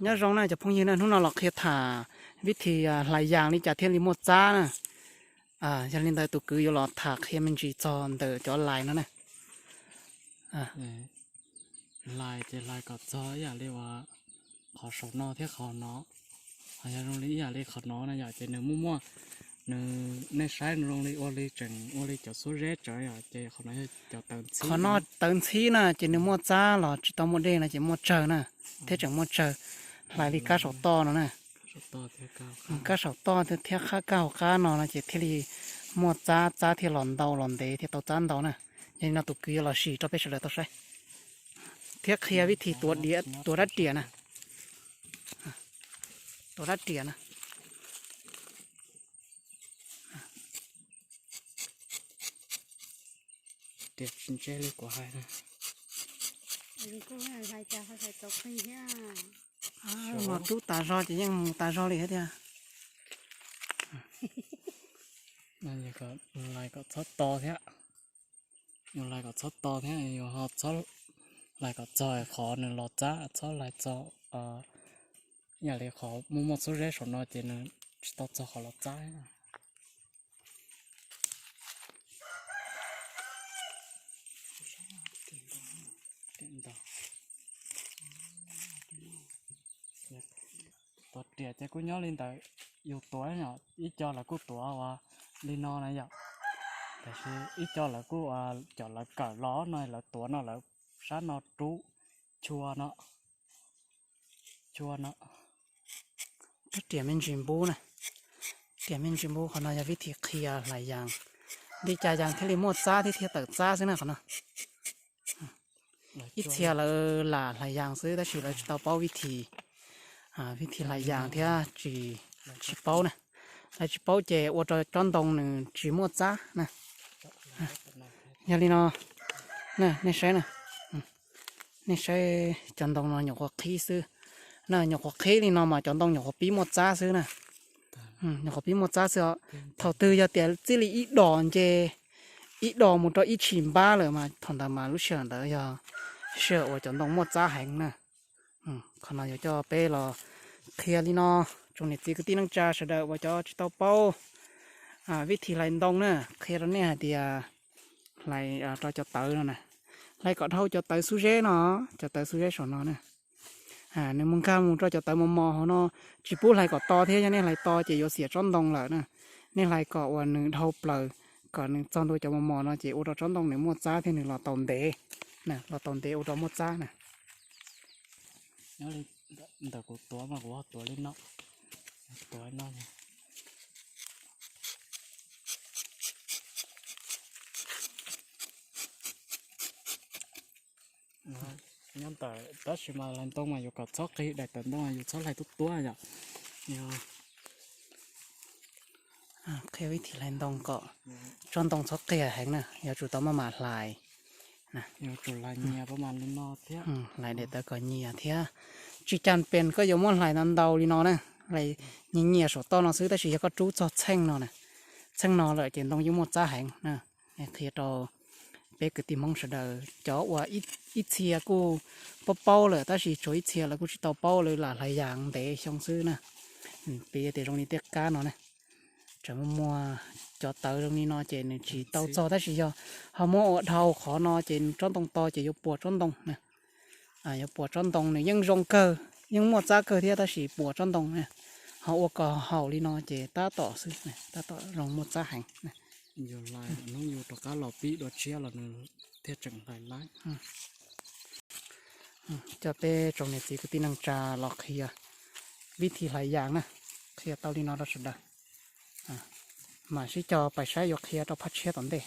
Nyob zoo na cov phooj ywg na, hnub no los qhia tham vib thi hlais yas li cas thiaj li muaj txab na. Yog li ntawd tus kwv yuav los tham qhia me ntsis txog ntawm cov lais no na. Hlais ces hlais kom txog ib yam li uas qhov saum no thiab qhov no. Ho yog zoo li ib yam li qhov no na yom, ces nws muaj muaj, nws, nej saib nws zoo li ua li tseem ua li cov xuab zeb tsawv yom, ces qhov no yog cov tawv ntxhib. Qhov no tawv ntxhib na ces nws muaj txab los tsis tau muaj dej no ces muaj tsawg na, thiab tseem muaj tsawg. Hlais li kab saum toj no na, kab saum toj thiab kab hauv qab no no ces thiaj li muaj txab, txab thiaj los ntau los ntev thiaj tau txab ntau na. Yog li no tus kwv yuav los sim rau peb sawv daws tau saib thiab qhia vib thi tuav rab riam na. Tuav rab riam na. Tias tsis ntse li kuv hais na. Los rub tas zog ces yeej mus tas zog li thiab tiag. Lais kom txhob to thiab. Yus lais kom txhob to thiab yus ho txhob lais kom txog qhov nws los txab, txhob lais txog yam li qhov muaj muaj xuab zeb saum no ces nws tsis tau txog qhov los txab. Tuav riam ces kuj nyob li ntawd, yus tuav yom, ib co lawv kuj tuav ua li no na yom, tiam sis ib co lawv kuj cov lawv kawm los no lawv tuav no lawv sab no rub chua no, chua no. Rab riam me ntsis npub na, riam me ntsis npub, qhov no yog vib thi qhia hlais yas, li cas yas thiaj li muaj txab thiab thiaj tawm txab xwb na qhov no. Ib txhia lawv lam hlais yas xwb tab sis lawv tsis tau paub vib thi, vib thi hlais yas thiab tsis, tsis paub na. Lawv tsis paub ces ua rau tsob ntoo nws tsis muaj txab na. Yog li no, nej saib na, nej saib cov ntoo no nyuam qhuav qhib xwb na, nyuam qhuav qhib li no mas cov ntoo nyuam qhuav pib muaj txab xwb na. Nyuam qhuav pib muaj txab xwb os. Thaum twg yog tias txij li ib dos nce, ib dos mus rau ib tshim npab lawm mas thaum ntawd mas lub sij hawm ntawd yog sij hawm uas cov ntoo muaj txab heev na. Qhov no yuav coj peb los qhia li no, tsoom niam txiv kwv tij neej tsa sawv daws uas cov tsis tau paub vib thi hlais ntoo na, qhia rau nej hais tias hlais rau cov tawv no na, hlais kom dhau cov tawv xub zeb no, cov tawv xub zeb saum no na. Nws mus nkag mus rau cov tawv mos mos hauv no, tsis pub hlais kom to thiab, yog nej hlais to ces yuav xiam tsob ntoo lawm na. Nej hlais kom uas nws dhau plaws, kom nws txog ntua cov mos mos no ces ua rau tsob ntoo nws muaj txab thiab nws los tau ntev, los tau ntev ua rau muaj txab na. Nyob li ntawm kuv tuav mas kuv ho tuav li no, tuav li no. Nyob ntawm tab sis mas hlais ntoo mas yuav kom txhob qig, daim tawv ntoo yus txhob hlais tuab tuab yom. Qhia vib thi hlais ntoo kom tsob ntoo txhob qig heev na, yuav tsum tau maj mam hlais. Hlais daim tawv kom nyias thiab. Tsis cas pes koj yuav muab hlais ntau ntau li no na, hlais nyias nyias saum toj no xwb tab sis yog koj rub txog txheej no na, txheej no lawm ces ntoo yeej muaj txab heev na. Qhia rau peb kwv tij Hmoob sawv daws cov uas ib txhia kuj paub paub lawm tab sis tshuav ib txhia lawv kuj tsis tau paub, lawv lam hlais yas ntev xyoo xwb na. Piv tias zoo li tej kab no na, tseem muaj muaj cov tawv zoo li no ces nws tsis tau txog tab sis yog ho muab ua dhau qhov no ces nws tsob ntoo to ces yuav puas tsob ntoo na. Yuav puas tsob ntoo, nws yeej zoo kawg, yeej muaj txab kawg thiab tab sis puas tsob ntoo na. Ho ua kom haum li no ces tab tom xwb, tab tom zoo muaj txab heev. Yus hlais hnub yus rov qab los pib dua tshiab los nws thiaj tseem hlais laib. Coj peb tsoom niam txiv kwv tij neej tsa los qhia vib thi hlais yas na, qhia tau li no rau sawv daws. Mam sib cog pais saib yuav qhia rau phab tshiab tom ntej.